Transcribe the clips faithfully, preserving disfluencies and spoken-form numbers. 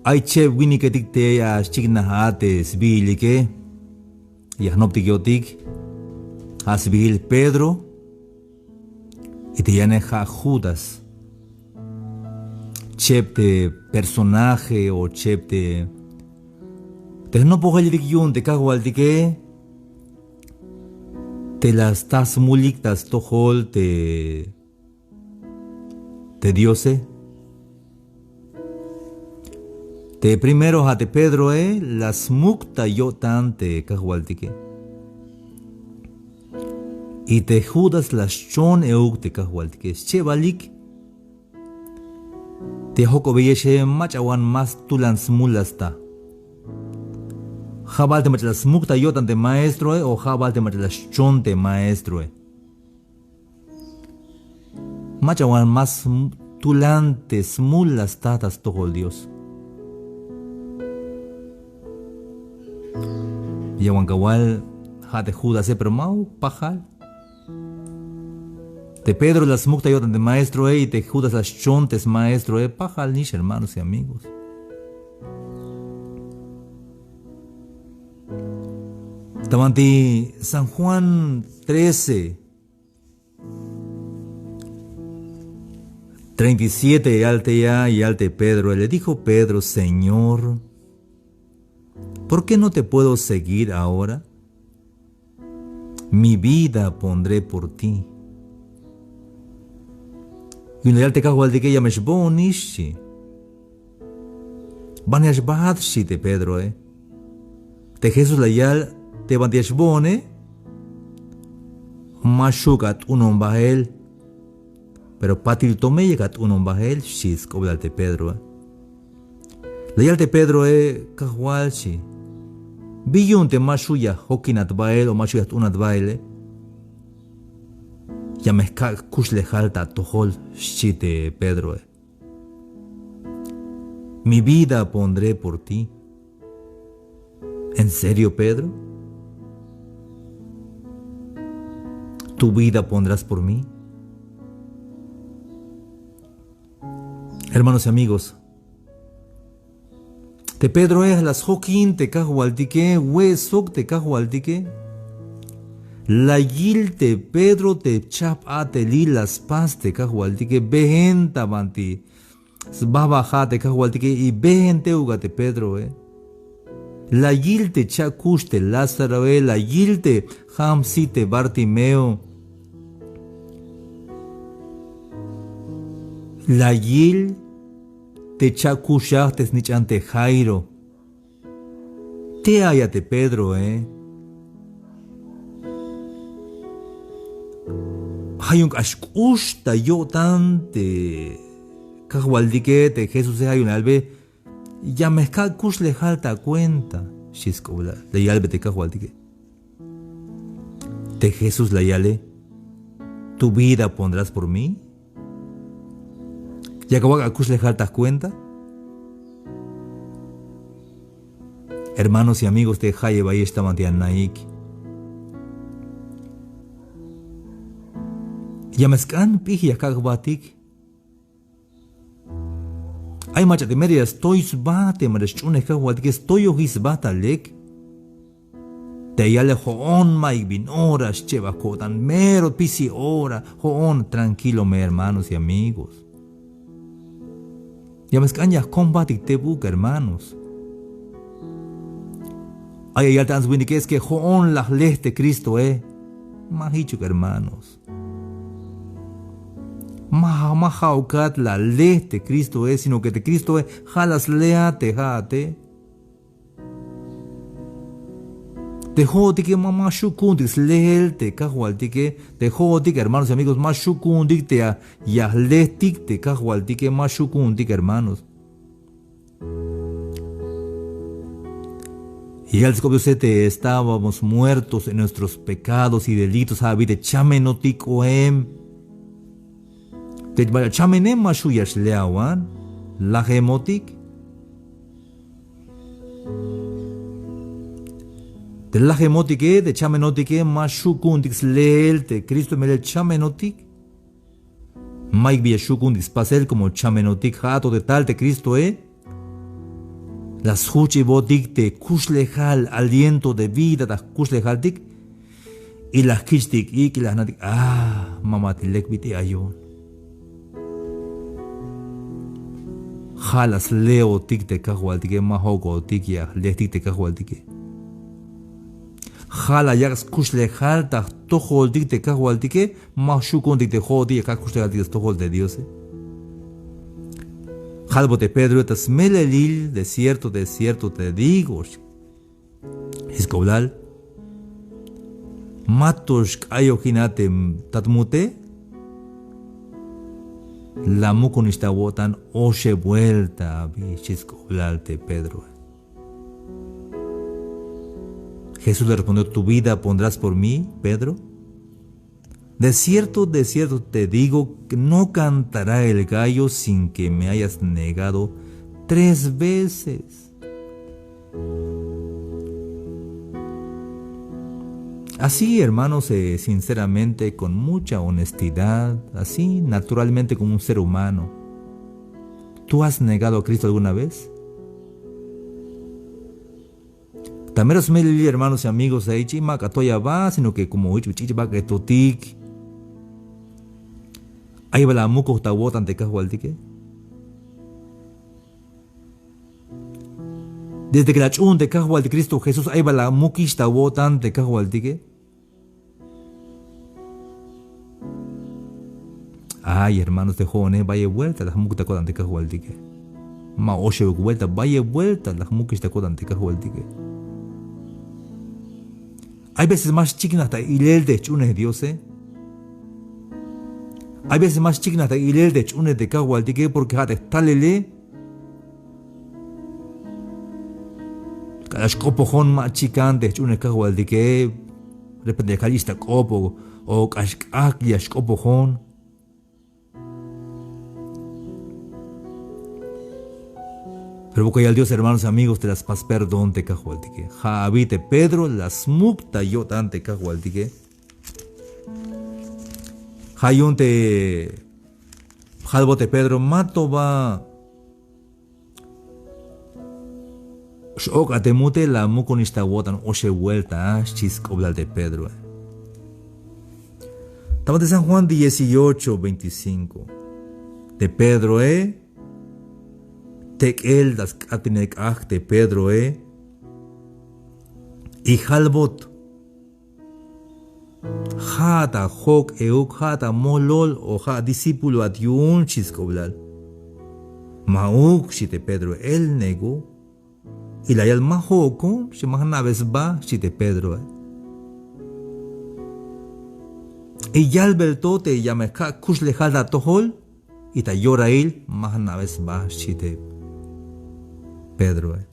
Ay cheb winiketik te ya xchiknaj a te sbiilike, ya jnoptik yo'tik, ja' sbiil Pedro, y te yane ja' Judas. Cheb te personaje o cheb te, te jnopojeletik yu'un te kajwaltike, te la sta smulik ta stojol te, te Diose. Te primero ja' te Pedroe, la smuk ta yo'tan te kajwaltike. Y te Judas la xchon euk te kajwaltike. Schebalik te jok'obeyexe, mach'awan más tulan smul la sta. Ja' bal te mach'a la smuk ta yo'tan te maestroe o ja' bal te mach'a la xchon te maestroe. Mach'awan más sm-, tulan te smul la sta ta stojol Dios. Yawan kawal ja' te Judase, pero ma'uk, pajal. Te Pedro la smuk ta yo'tan te maestroe y te Judas la xchon te smaestroe, pajal nix, hermanos y amigos. Ta banti San Juan trece, treinta y siete, yal te ya, yal te Pedro, le dijo Pedro: "Señor, ¿por qué no te puedo seguir ahora? Mi vida pondré por ti." Yu'un la yal te kajwaltike: "Ya me xboonix", xchi. "Ban ya xbaat", xchi te Pedroe. Te Jesús la yal: "Te banti ya xboone, ma xu' ka at'unon bael, pero patil tome yak at'unon bael", xchi sk'oblal te Pedroe. La yal te Pedroe: "Kajwal", xchi, "bi yu'un te ma xu' ya jokinat bael o ma xu' ya jt'unat baele? Ya me jkak' kuxlejal ta atojol", xchi te Pedroe. "Mi vida pondré por ti". "¿En serio, Pedro? ¿Tu vida pondrás por mí?" Hermanos y amigos, te Pedroe la sjokin te kajwaltike, we' sok te kajwaltike. La yil te Pedro te chajp a'telil la spas te kajwaltike, been ta banti sba ba ja' te kajwaltike y been teuk a te Pedroe. La yil te cha'kux te Lázaroe, la yil te jam sit te Bartimeo. La yil te cha'kuxaj te snich'an te Jairo. Te ay a te Pedroe. Ja' yu'un k'ax k'ux ta yo'tan te kajwaltike, te Jesuse, ja' yu'un la yalbe: "Ya me jkak' kuxlejal ta cuenta", xchi sk'oblal. La yalbe te kajwaltike. Te Jesús la yale: "¿Tu vida pondrás por mí? ¿Yak awak' akuxlejal ta cuenta?" Hermanos y amigos, te jayeb ayex ta banti anaik, ya me sk'an p'ij ya jkak' jbatik. Ay mach'a te mero ya stoy sba, te mach'a sch'unej kajwaltike, stoyojix sba ta lek. Te yale: "Jo'on, mayuk bin ora xchebaj ko'tan, mero spisil ora, jo'on", tranquilo me, hermanos y amigos. Ya me sk'an ya jkom jbatik tebuk, hermanos. Ay ya yal te ants winike: "Es que jo'on la jle te Cristoe." Ma jichuk, hermanos. Ma, ma ja'ukat la le te Cristoe, sino que te Cristoe ja' la slea te ja'ate. Te jo'otike ma, ma xju' ku'untik sleel te kajwaltike. Te jo'otik, hermanos y amigos, ma xju' ku'untik te ya, ya jletik te kajwaltike, ma xju' ku'untik, hermanos. Ya yal te sk'op Diose te estábamos muertos en nuestros pecados y delitos, ja' abi te chamenotik k'oem. Te mach'a chamenem ma xju' ya xleawan, lajemotik. Te lajemotike, te chamenotike ma xju' ku'untik sleel te Cristo, melel chamenotik. Mayuk bi ya xju' ku'untik spasel como chamenotik, ja'at to te tal te Cristoe. La sjuch'ibotik te kuxlejal, aliento de vida ta jkuxlejaltik. Y la jkich'tik ik', y la jna'tik, ah, ma, ma te lek bit'il ayon. Ja' la sleotik te kajwaltike, ma jok'otik ya jletik te kajwaltike. Ja' la yak' skuxlejal ta jtojoltik te kajwaltike, ma xukuntik te jo'otik, ya kak' kuxlejaltik ta stojol te Diose. Jalbot te Pedro, ta smelelil, de cierto, de cierto te digo, xchi sk'oblal, ma to xk'ayojinat te tat mute, la mukunix ta awo'tan oxeb buelta abi, xchi sk'oblal te Pedroe. Jesús le respondió: ¿Tu vida pondrás por mí, Pedro? De cierto, de cierto te digo, no cantará el gallo sin que me hayas negado tres veces. Así, hermanos, eh, sinceramente, con mucha honestidad, así, naturalmente, como un ser humano, ¿tú has negado a Cristo alguna vez? Ta mero smelelil, hermanos y amigos, ay, jich ma k'ot ya aba, sino que como jich ch'ich' bak'etotik. Ay bal amukoj ta awo'tan te kajwaltike. Desde que la ach'uun te kajwaltik Cristo Jesús, ay bal amukix ta awo'tan te kajwaltike. Ay, hermanos, te jo'one bayel vuelta la jmuk ta ko'tan te kajwaltike. Ma oxebuk vuelta, bayel vuelta la jmukix ta ko'tan te kajwaltike. Ay veces ma xchiknaj ta ilel te jch'unej Diose. Ay veces ma xchiknaj ta ilel te jch'unej te kajwaltike, porque ja' te jtalele k'alal xk'opojon ma chikan te jch'unej kajwaltike. Repente ya kal ix ta k'op o, o k'ax k'ajk' ya xk'opojon. Pero wokolyal Dios, hermanos, amigos, te la spas perdón te kajwaltike. Ja' abi te Pedro la smuk ta yo'tan te kajwaltike. Ja' yu'un te jalbot te Pedro, ma to ba x-ok' a te mute, la mukunix ta awo'tan oxeb vuelta, xchi sk'oblal te Pedroe. Ta ma te San Juan dieciocho veinticinco. Te Pedroe, tek'el ta sk'atinel k'ajk' te Pedroe, y jalbot. Ja' ta jok' euk, ja' ta molol o ja' discípuloat yu'un, xchi sk'oblal. Ma'uk, xchi te Pedro, él negó. Y la yal ma jo'okon, xchi, ma jna'be sba, xchi te Pedroe. Y yalbel to te ya me kak' kuxlejal ta atojol, y ta yorail ma jna'be sba, xchi te Pedroe.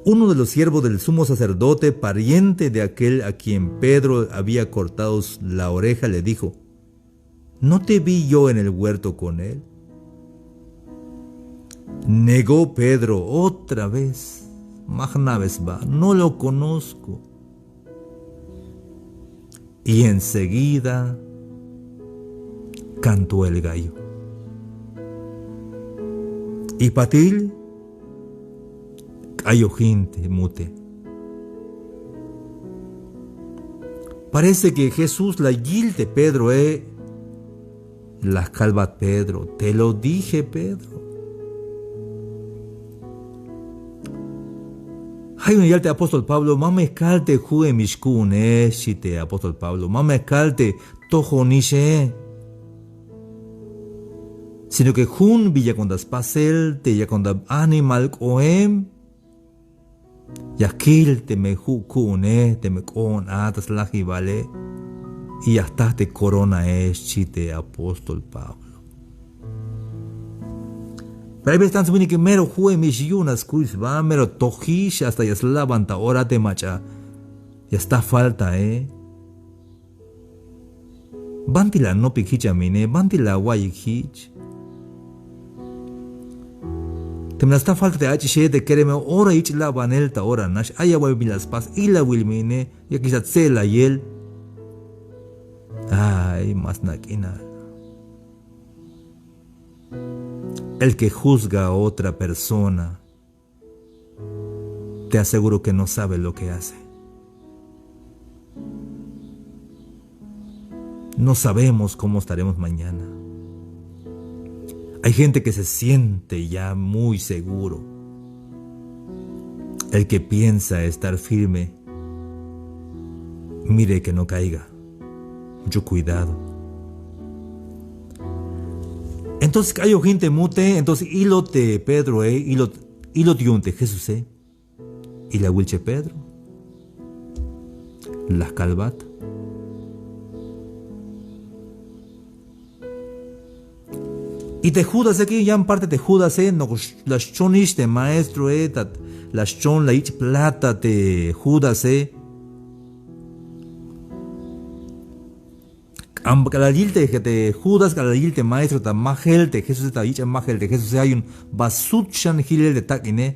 Uno de los siervos del sumo sacerdote, pariente de aquel a quien Pedro había cortado la oreja, le dijo: ¿No te vi yo en el huerto con él? Negó Pedro otra vez. Ma jna'be sba, no lo conozco. Y enseguida cantó el gallo. Y patil k'ayojin te mute. Parece que Jesús la yil te Pedroe, la kalbat Pedro: te lo dije, Pedro. Ja' yu'un la yal te apóstol Pablo: ma me kal te ju'emix ku'une, xchi te apóstol Pablo, ma me kal te tojonixe. Sino que jun bin yakon ta spasel, te yakon ta animal k'oem, ya kil teme ju' ku'une, teme k'oon a ta slajibale, y ya jta te coronae, xchi te apóstol Pablo. Pero hay veces tanto winike mero ju'emix yu'un a skuy sba, mero tojix, hasta ya slaban ta ora te mach'a ya sta faltae. Banti la anopik jich a mine, banti la awa'iyik jich. Teme la sta falta te ach'ixe, te kereme, ora yich' labanel ta ora nax, ay awa'y bin la spas ilawil mine, yakix ta tse'layel. Ay, ma sna' k'inal. El que juzga a otra persona, te aseguro que no sabe lo que hace. No sabemos cómo estaremos mañana. Hay gente que se siente ya muy seguro. El que piensa estar firme, mire que no caiga. Mucho cuidado. Entonces, k'ayojin te mute, entonces ilot te Pedroe, ilot, ilot yu'un te Jesuse. Y la wilche Pedro. La kalbat. Y te Judase, que yan parte te Judase, no, la xchonix te maestroe, ta la xchon la yich' plata te Judase. K'alal yil te, te Judas, k'alal yil te maestro ta majel te Jesuse, ta yich' majel te Jesuse, ay jun ba sut xan jilel te tak'ine.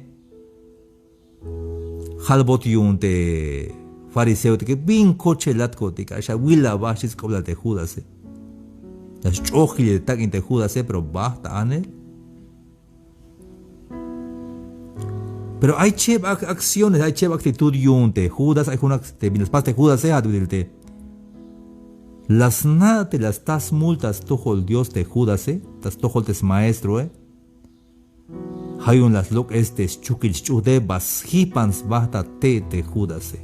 Jalbot yu'un te fariseoetike, bin kochelatkotik, k'ax awil aba, xchi sk'oplal te Judase. La xch'oj jilel te tak'in te Judase, pero ba jta anel. Pero ay cheb acciones, ay cheb actitud yu'un te Judas, ay jun te bin la spas te Judase, ja' te la sna' te la sta smul ta stojol Dios te Judase, ta stojol te smaestroe. Ja' yu'un la slok'es te schukil sch'uhte, ba sjipan sba ta te' te Judase.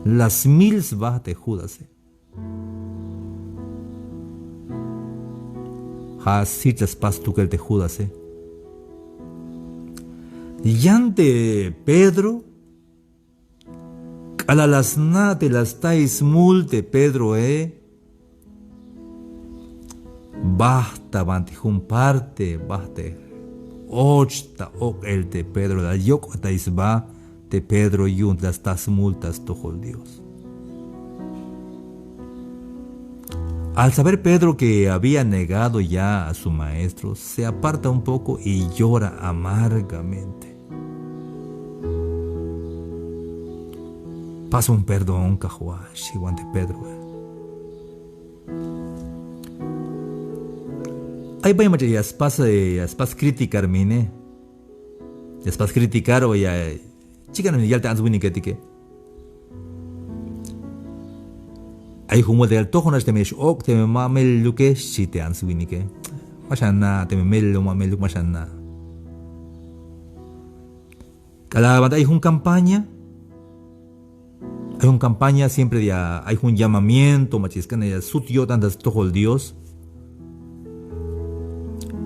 La smil sba te Judase. Ja' sich la spas stukel te Judase. Yan te Pedro, k'alal la sna' te la sta smul te Pedroe, ba jta banti jun parte, ba jta och ta ok'el te Pedro, la yok'tay sba te Pedro yu'un te la sta smul ta stojol Dios. Al saber Pedro que había negado ya a su maestro, se aparta un poco y llora amargamente. Pasun perdón, Kajwal, xchi wan te Pedroe. Ay bay mach'a ya spas, eh, ya spas criticar mine. Ya spas criticar o ya, eh, chikan yal te ants winiketike. Ay jun vuelta yal, tojonax teme x-ok' teme ma meluke, xchi te ants winike. Ma xana', teme melel o ma meluk, ma xana'. K'alal banti ay jun campaña, ay jun campaña, siempre ya ay jun llamamiento, mach'a ya sk'an ya sut yo'tan ta stojol Dios.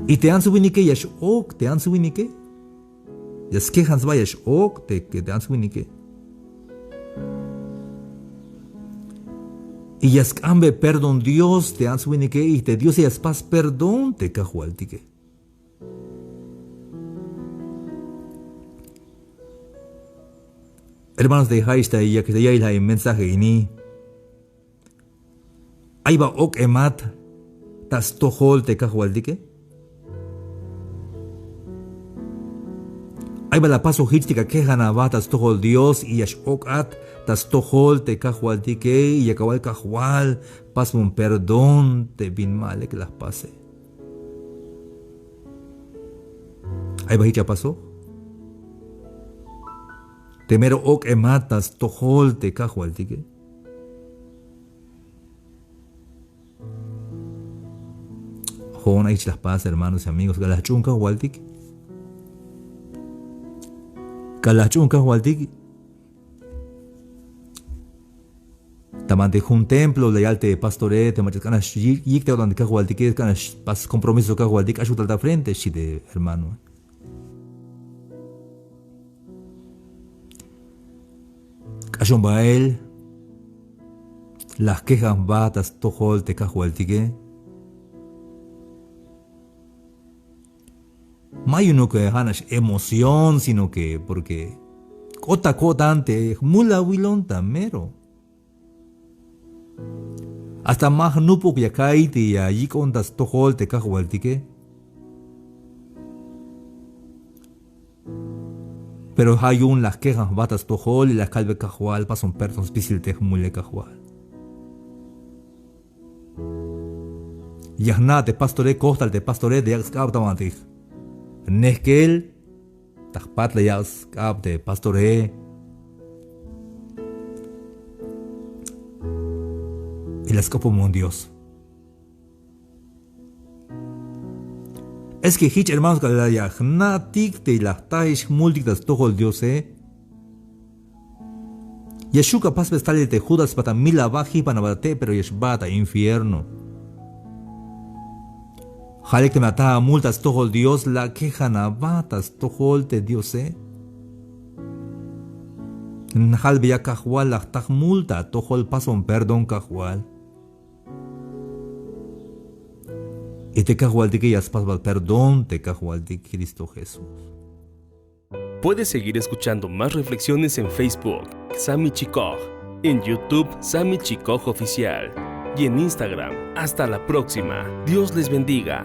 Y te ants winike ya x-ok', te ants winike ya skejan sba, ya x-ok' te, te ants winike. Y ya sk'ambe perdón Dios te ants winike, y te Diose ya spas perdón te Kajwaltike. Hermanos, te ja'ix ta yak ta ya'iyel ja' in mensaje ini. Ay ba ok'emat ta stojol te Kajwaltike. Ay ba la pasoj jich te ya akejan aba ta stojol Dios y ya x-ok'at ta stojol te Kajwaltike, y yak awal: Kajwal, pasbon perdón te bin ma lek la jpase. Ay ba jich apasoj te mero ok'emat ta stojol te Kajwaltike. Jo'on ay jich la jpas, hermanos y amigos, k'alal la jch'uun Kajwaltik. K'alal la jch'uun Kajwaltik. Ta banti jun templo la yal te pastore, te mach'a sk'an nax yik' te o'tan te Kajwaltike, sk'an nax pas compromiso Kajwaltik, k'axuk tal ta frente, xchi te hermano. K'axon bael la jkejan jba ta stojol te Kajwaltike. Ma yu'unuk ja' nax emoción, sino que porque k'ot ta ko'tan te jmul awilon ta mero. Hasta ma jnupuk ya ka'iy te ya yik'on ta stojol te Kajwaltike. Pero ja' yu'un la jkejan jba ta stojol y la kalbe: Kajwal, pasbon perdón spisil te jmule, Kajwal. Ya jna' te pastore, kojtal te pastore te yak' sk'ab ta bantik. Nejkel ta jpat la yak' sk'ab te pastore. Y la sk'opomon Dios. Es que jich hermanos k'alal ya jna'tik te la jtajex jmultik ta stojol Diose. Ya xju' ka pasbel stalel te Judas sba ta mil aba, jijban aba ta te', pero ya xbaat ta infierno. Ja' lek teme ataj amul ta stojol Dios, la kejan aba ta stojol te Diose. Njalbeya Kajwal, la jta jmul ta atojol, pasbon perdón Kajwal. Y te Kajwaltike ya spasbat perdón te Kajwaltik Cristo Jesús. Puedes seguir escuchando más reflexiones en Facebook, Sami Chikoj, en YouTube, Sami Chikoj Oficial, y en Instagram. Hasta la próxima. Dios les bendiga.